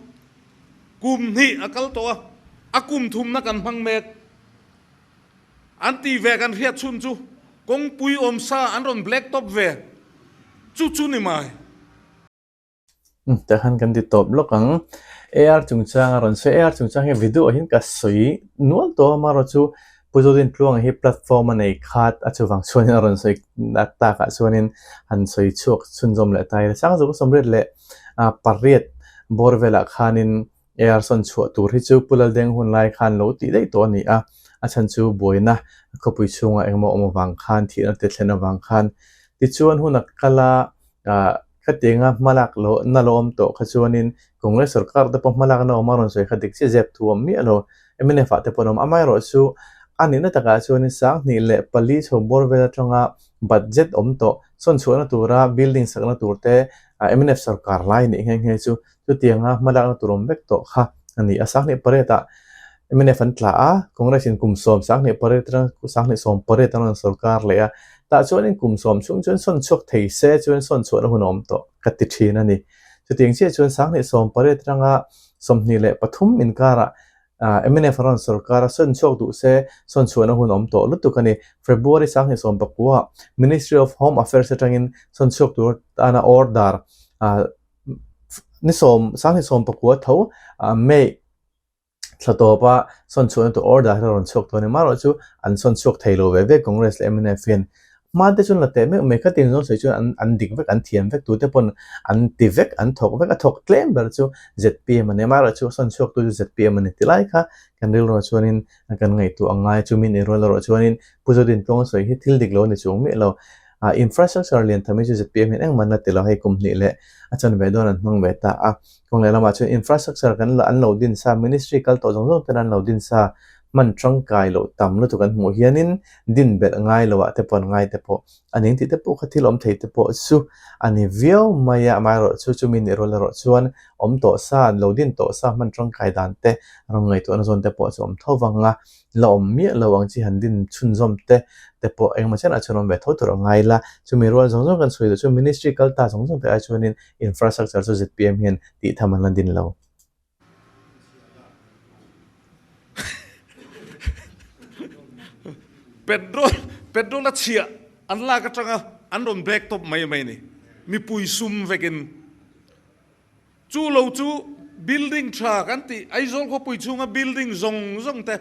Kum hnih a kal tawh a, a kum thumna kan hmang mek. An tih ve kan hriat chhun chu kawngpui awm sa an rawn black top ve chu chu ni mai. Tah khan kan ti tawp lawk ang. AR chungchang a rawn sawi. AR chungchang hi video ah hian ka sawi nual tawh a, amaherawhchu chu Pu Zodintluanga hi platform a nei khat a chuvang chuanin a rawn sawi takah chuanin han sawi chhuak chhunzawm leh ta ila. Sangzawka sawmriat leh pariat bawr velah khanin AR sawn chhuah tur hi chu Pu Laldeng hun lai khan lo tih daih tawh a ni a, a chhan chu buaina khawpui chhungah engemaw awm avang khan thihna te thlen avang khan tichuan hun a kal a, Khatianga hmalak lo na lo awm tawh kha chuanin Congress sorkar te pawh hmalakna awm a rawn sawi kha dik chiah zep thu awm miah lo. Mnf ah te pawh an awm. Amaherawh chu a nihna takah chuanin 2004 chho bawr vel atanga budget awm tawh sawn chhuahna tura building sakna tur te mnf sorkar lai nih nghe nghe chu chutianga hmalakna tur awm vek tawh kha a ni a. 2008 ah mnf an tla a, Congress in kum sawm 2008 atanga 2018 an rawn sorkar leh a. Tah chuanin kum sawm chhung chuan sawn chhuak thei se chuan sawn chhuahna hun a awm tawh ka ti thin a ni. Chutiang chiah chuan 2018 atanga 23 inkarah mnf a rawn sorkar a, sawn chhuak duh se sawn chhuahna hun a awm tawh lutuk a ni. February 2019 ah Ministry of Home Affairs atangin sawn chhuak tur tana order ni sawm 2019 tho May Thla tawpa sawn chhuahna tur order hi a rawn chhuak tawh a ni. Amaherawh chu an sawn chhuak thei lo ve ve Congress leh mnf hian hma te chuan la teh meuh mai khatin zawng sawi chuan an an dik vek an thiam vek tute pawn an ti vek an thawk vek a thawk tlem ber chu zpm a ni. Amaherawh chu sawn chhuak tu chu zpm a ni ti lai kha kan rilruah chuanin kan ngaihtuah ang ngai chu min inrual erawh chuanin Pu Zodintluanga sawi hi thil dik lo a ni chuang miah lo. Infrastructure lian tham hi chu zpm hian engmah an la ti lo hei kum hnih leh a chanve dawn an hmang ve ta a. Kawng leh lamah chuan infrastructure kan an lo din sa, ministry kal tawh zawng zawng ten an lo din sa hman tangkai loh tam lutuk an hmuh hianin din belh ngai loh ah te pawh an ngai te pawh a ning tih te pawh kha thil awm thei te pawh chu a ni viau mai a, amaherawh chu chumi nih rual erawh chuan awm tawh sa, lo din tawh sa hman tangkai dan te rawn ngaihtuahna zawn te pawh chu awm tho vang a, la awm miah lo ang chi han din chhunzawm te te pawh engemaw chenah chuan awm ve tho tur a ngai la, chumi rual zawng zawng kan sawi duh chu ministry kal ta zawng zawng te ai chuanin Infrastructure chu zpm hian tih tham an la din lo. Petrol petrol a chhiah an lak atanga an rawn back tawp mai mai ni. Mipui sum vekin chu lo chu building tha kan tih Aizawl khawpui chhunga building zawng zawng te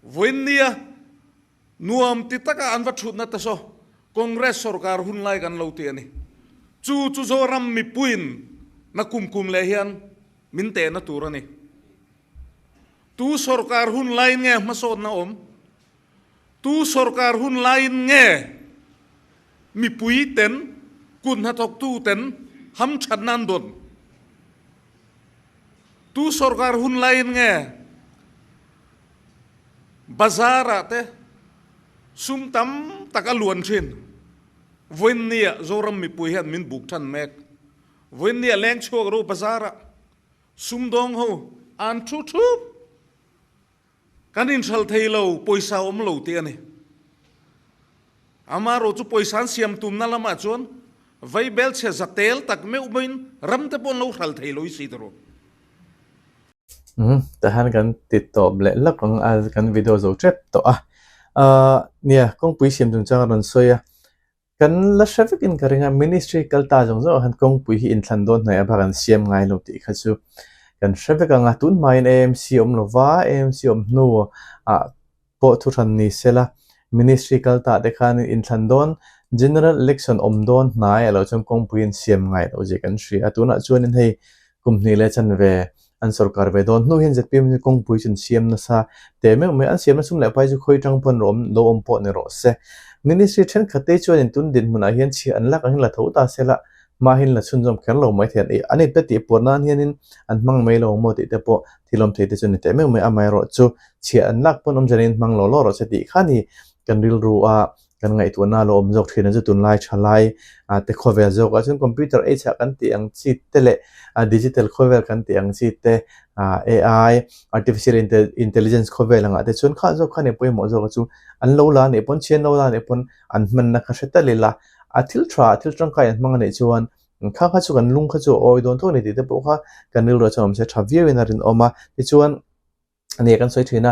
vawiin nia Nuam ti taka an va thutna te saw Congress sorkar hun lai kan lo ti a ni. Chu chu Zoram mipuiin na kum kum leh hian min tehna tur a ni. Tu sorkar hun laiin nge hmasawnna awm? Tu sorkar hun laiin nge mipui ten, kut hnathawktu ten hamthatna an dawn? Tu sorkar hun laiin nge Bazar ah te sum tam tak a luan thin. Vawiinni ah Zoram mipui hian min buk than mek. Vawiinni ah leng chhuak ro bazar ah sumdawng ho an thu thup. Kan inhral thei lo, pawisa awm lo tih a ni. Amaherawh chu pawisa an siam tumna lamah chuan vaibelchhe za tel tak meuh meuhin ram te pawh an lo hral thei lo i si ta rawh. Umm tah hian kan ti tawp leh lawk ang a kan video zo tep tawh a ahh nia kawngpui siam chungchang a rawn sawi a kan la hre vekin ka ring a ministry kal ta zawng zawng ah khan kawngpui hi inthlan dawn hnaih a bak an siam ngai lo tih kha chu kan hre vek ang a tun hmain AMC awm lo va AMC awm hnu ah pawh thu hran ni sela, Ministry kal tah te khan inthlan dawn, General Election awm dawn hnai a lo chuan kawngpui in siam ngai loh zia kan hria a, tunah chuanin hei kum hnih leh chanve an sorkar ve dawn hnu hian zpm hi kawngpui chu an siam nasa teh meuh mai, an siamna sum leh pai chu khawi tang pawn rawh lo awm pawh ni rawh se. Ministry thenkhat te chuanin tun dinhmunah hian chhiah an lak angin la tho ta sela. Hma hian la chhunzawm kher lo mai thei an ei. An inpe tih puar nan hianin an hmang mai lo maw tih te pawh thil awm thei te chu ni teh meuh mai. Amaherawh chu chhiah an lak pawn awmzia niin hmang lo law rawh se tih kha ni kan rilru a kan ngaihtuahna a lo awm zawk thin a chu tunlai thalai te khawvel zawk ah chuan computer age ah kan tih ang chi te leh digital khawvel kan tih ang chi te AI artificial intelligence khawvel angah te chuan kha zawk kha ni pawimawh zawk a chu an lo la anih pawn chhian lo la anih pawn an hmanna kha hre tal ila a thil tha thil tangkai an hmang anih chuan kha kha chu kan lung kha chu a awi dawn tho a ni tih te pawh kha kan rilru ah chuan awm se tha viau in a rinawm a tichuan nia kan sawi thin a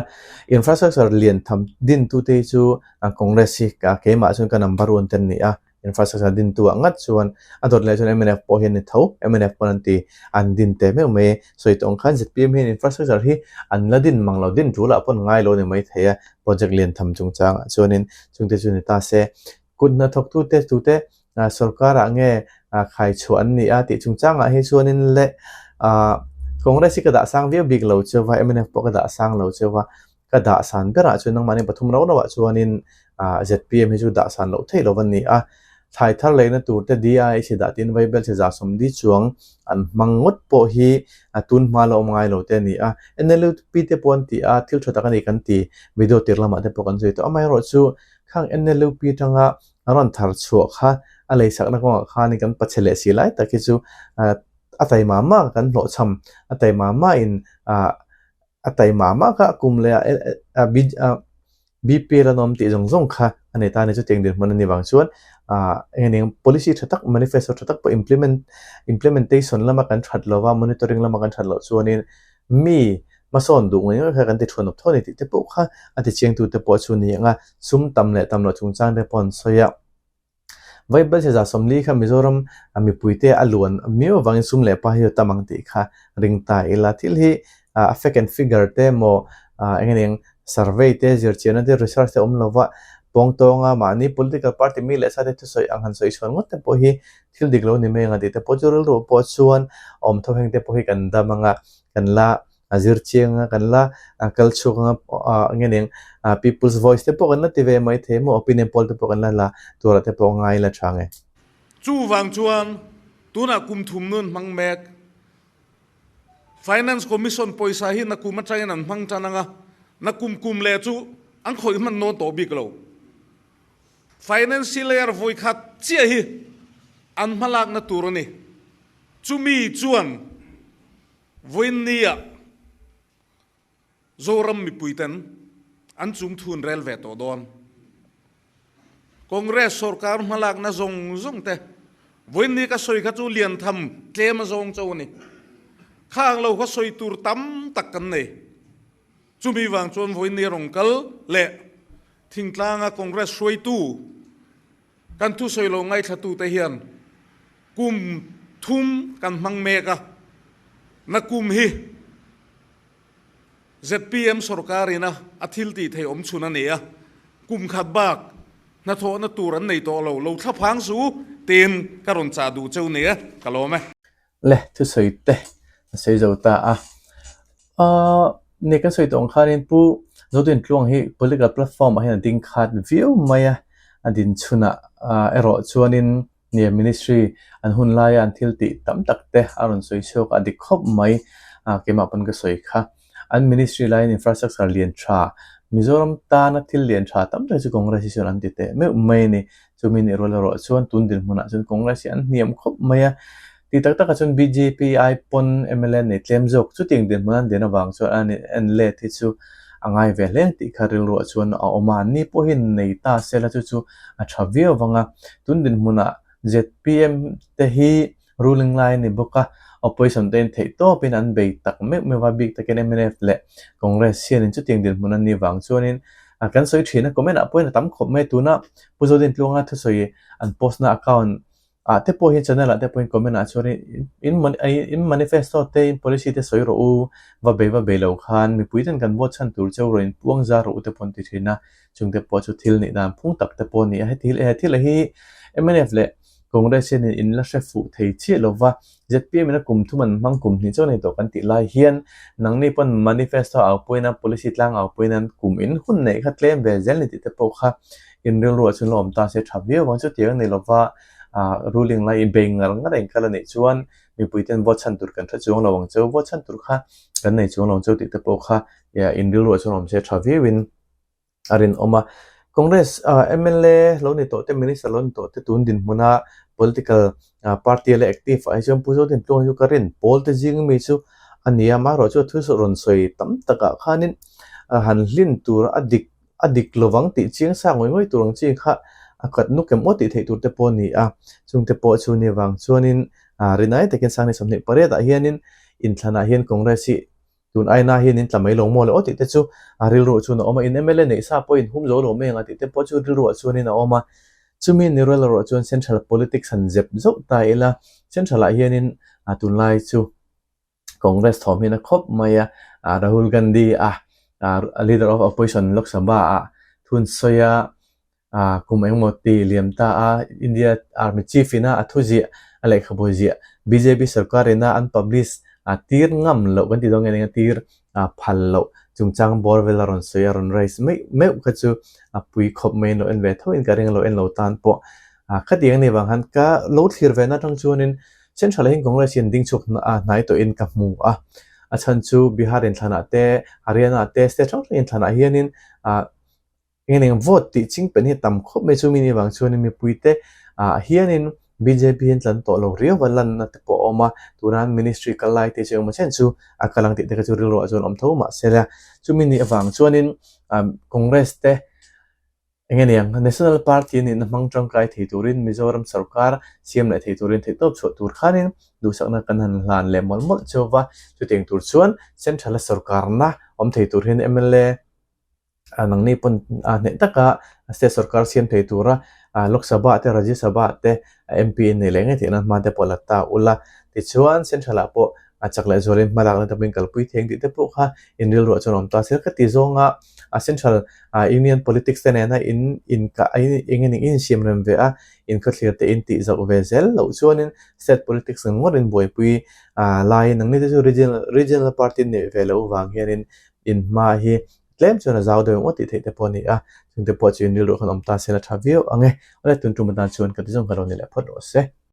infrastructure lian tham din tu te hi chu Congress hi keimah chuan ka number one te an ni a infrastructure din tu ah ngat chuan a dawt leh chuan mnf pawh hi an ni tho mnf pawn an ti an din teh meuh mai sawi tawh ang khan zpm hian infrastructure hi an la din mang lo din tul ah pawh an ngai lo a ni maithei a project lian tham chungchang ah chuanin chungte chu ni ta se Kut hnathawktute tute sorkarah nge khai chhuah an ni a tih chungchangah hi chuanin leh Congress hi ka dah sang viau bik lo cheu va, mnf pawh ka dah sang lo cheu va, ka dah san berah chuan nangmahni pathum rau rauah chuanin zpm hi chu dah san loh theih lo va ni a. Thlai thar leina turte DIH dah tiin Vaibel chhe za sawmdi chuang an hmang ngawt pawh hi tun hma la awm ngai lo te a ni a. NLUP te pawh an ti a, thil tha tak a ni kan ti, video tir lamah te pawh kan sawi tawh. Amaherawhchu Khang NLUP atanga a rawn thar chhuah kha a leisakna kawngah khanin kan pachhe leh si lai tak hi chu a taima mah kan hlawhchham, a taima mahin a taima mah kha a kum leh a BPL an awm tih zawng zawng kha a nei ta a ni. Chutiang dinhmun a nih vang chuan eng eng policy tha tak manifesto tha tak pawh implement implementation lama kan that lova monitoring lama kan that loh chuanin mi Hmasawn duh ngei ngei kha kan ti thuan awp tho a ni tih te pawh kha a ti chiangtu te pawh chu ni ang a, sum tam leh tam loh chungchang te pawh an sawi a. Vaibel chhe za 40 kha Mizoram mipuite a luan miau avangin sum leh pa hi a tam ang tih kha ring ta ila. Thil hi a fact and figure te emaw eng eng survey te zirchianna te research te awm lova pawngtawnga mahni political party mi leh sa te thusawi ang han sawi chhuan ngawt te pawh hi thil dik lo ni mai ang a tih te pawh chu rilru pawh chuan awm tho heng te pawh hi kan dam ang a. kan la zir chiang a kan la kal chhuak anga nge ning people's voice te pawh kan la ti ve mai thei maw opinion poll te pawh kan la la turah te pawh ngai la tha nge. Chuvang chuan tunah kum thum nun hmang mek Finance Commission pawisa hi nakum atangin an hmang tan anga nakum kum leh chu an khawih hman nawn tawh bik lo. Financial year vawikhat chiah hi an hmalakna tur a ni. Chumi chuan vawiinnia Zoram mipuiten an chungthun rel ve tawh dawn. Congress sorkar hmalakna zawng zawng te vawiinni ka sawi kha chu lian tham tlem a zawng cho a ni. Khang lo kha sawi tur tam tak kan nei. Chumi vang chuan vawiinni rawn kal leh thingtlanga Congress hruaitu Kan thusawi lo ngaithlatute hian kum thum kan hmang mek a, na kum hi zpm sorkarin a a thil tih theih awm chhun a ni a, kum khat bak hnathawhna tur an nei tawh lo, lo thlaphang su tiin ka rawn chah duh cheu ni e, ka lawm e. Le thusawi te a sawi zo ta a. Aaa ni kan sawi tawh ang khanin Pu Zodin Tluang hi political platform ah hian a ding khat viau mai a, a din chhunah erawh chuanin nia ministry an hun laia an thil tih tam tak te a rawn sawi chhuak a, a dik khawp mai a keimah pawn ka sawi kha. An ministry laiin infrastructure lian tha Mizoram tana thil lian tha tam tak chu Congress hi chuan an ti teh meuh mai a ni. Chumi nih rual erawh chuan tun dinhmunah chuan Congress hi an hniam khawp mai a, ti tak takah chuan bjp ai pawn mla nei tlem zawk chutiang dinhmun an din avang chuan an en let hi chu a ngai ve hle tih kha rilruah chuan a awm a, anni pawh hi nei ta se la chu chu a tha viau vang a, tun dinhmunah zpm te hi Ruling lai a ni bawk a, opposition te in theih tawpin an bei tak meuh meuh a, bik takin mnf leh Congress hianin chutiang dinhmun an nih vang chuanin kan sawi thin a, comment ah pawhin a tam khawp mai tuna Pu Zodintluanga thusawi an post na account ah te pawh hian channel ah te pawhin comment ah chuanin in in manifesto te in policy te sawi rawh u, va bei va bei lo khan mipui ten kan vote chhan tur cheu rawh in puang zar rawh u te pawh an ti thin a, chungte pawh chu thil nih dan phung tak te pawh a ni a, heti he thil hi mnf leh Congress hianin in la hre fuh thei chiah lo va, zpm in a kum thum an hmang kum hnih chauh nei tawh kan tih lai hian nangni pawn manifesto au pawhin a policy tlang au pawhin an kum in hun neih kha tlem ve zel ni tih te pawh kha in rilruah chuan la awm ta se tha viau ang chutiang a ni lo va, Ruling lai bei ngar ngar a inkal a nih chuan mipui ten vote chhan tur kan hre chuang lo ang cheu, vote chhan tur kha kan nei chuang lo ang cheu tih te pawh kha inrilruah chuan awm se tha viauin a rinawm a. Congress mla lo ni tawh te, Minister lo ni tawh te tun dinhmuna political party leh active ah hi chuan Pu Zodintluanga chu ka rin pawl te zing mi chu a ni a, amaherawhchu a thu rawn sawi tam takah khanin han hlin tur a dik a dik lovang tih chiang sa ngawih ngawih tur ang chi kha a kat nuk em aw tih theih tur te pawh a ni a, chungte pawh chu ni vang chuanin rinai takin Sanghnih 28 ah hianin inthlanah hian Congress hi Tun aina hian in tla mai lo maw le aw tih te chu a rilruah chuan a awm a, in mla neih sa pawh in hum zo lo mai ang a tih te pawh chu rilruah chuanin a awm a. Chumi ni rual erawh chuan Central Politics han zep zauh ta ila, Central ah hianin a tunlai chu Congress thawm hian a khawp mai a, Rahul Gandhi a Leader of Opposition Lok Sabha ah thun sawi a, Kum engmaw ti liam ta a, India Army Chief ina a thu ziah, a lehkhabu ziah bjp sarkar ina an publish a tir ngam loh kan ti dawn nge eng a tir phal loh chungchang bawr vel a rawn sawi a rawn raise meuh meuh kha chu a pui khawp mai in lo en ve tho in ka ring lo en lo tan pawh khatiang a nih vang khan ka lo thlir ve na atang chuanin Central ah hian Congress hian ding chhuak hnai tawhin ka hmu a, a chhan chu Bihar inthlanah te Haryana ah te state hrang hrang inthlanah hianin Eng eng vote tih ching pen hi tam khawp mai chu mi nih vang chuanin mipuite ah hianin bjp hian tlan tawh lo riau a lanna te pawh a awm a, tuna ministry kal lai te chu engemaw chen chu a kal ang tih te kha chu rilruah chuan a awm tho mahse la chumi nih avang chuanin ah Congress te eng nge niang National Party a nihna hmang tangkai thei turin Mizoram sorkar siam leh thei turin theihtawp chhuah tur khanin duhsakna kan han hlan leh mawlh mawlh chauh va, chutiang tur chuan Central a sorkarna awm thei tur hian mla Nangni pawn hneh taka state sorkar siam thei tura Lok Sabha te Rajya Sabha te MP in nei leh ngei theih nan hma te pawh la ta ula. Tichuan Central ah pawh chak leh zualin hma lakna te pawhin kalpui thei ang tih te pawh kha in rilruah chuan a awm ta a. Ka ti zawnga Central Union Politics te nena in inkah eng nge in insiam rem ve a, inkhawthlir te in tih zauh ve zel loh chuanin State Politics ngawt in buaipui laiin nangni te chu Regional Party neih ve loh vang hianin in hma hi tlem chuan a zau deuh ngawt tih theih te pawh a ni a, chungte pawh chu in rilruah khan awm ta se la tha viau ang e. Awle tun tum atan chuan ka ti zawng ka lo ni leh phawt rawh se.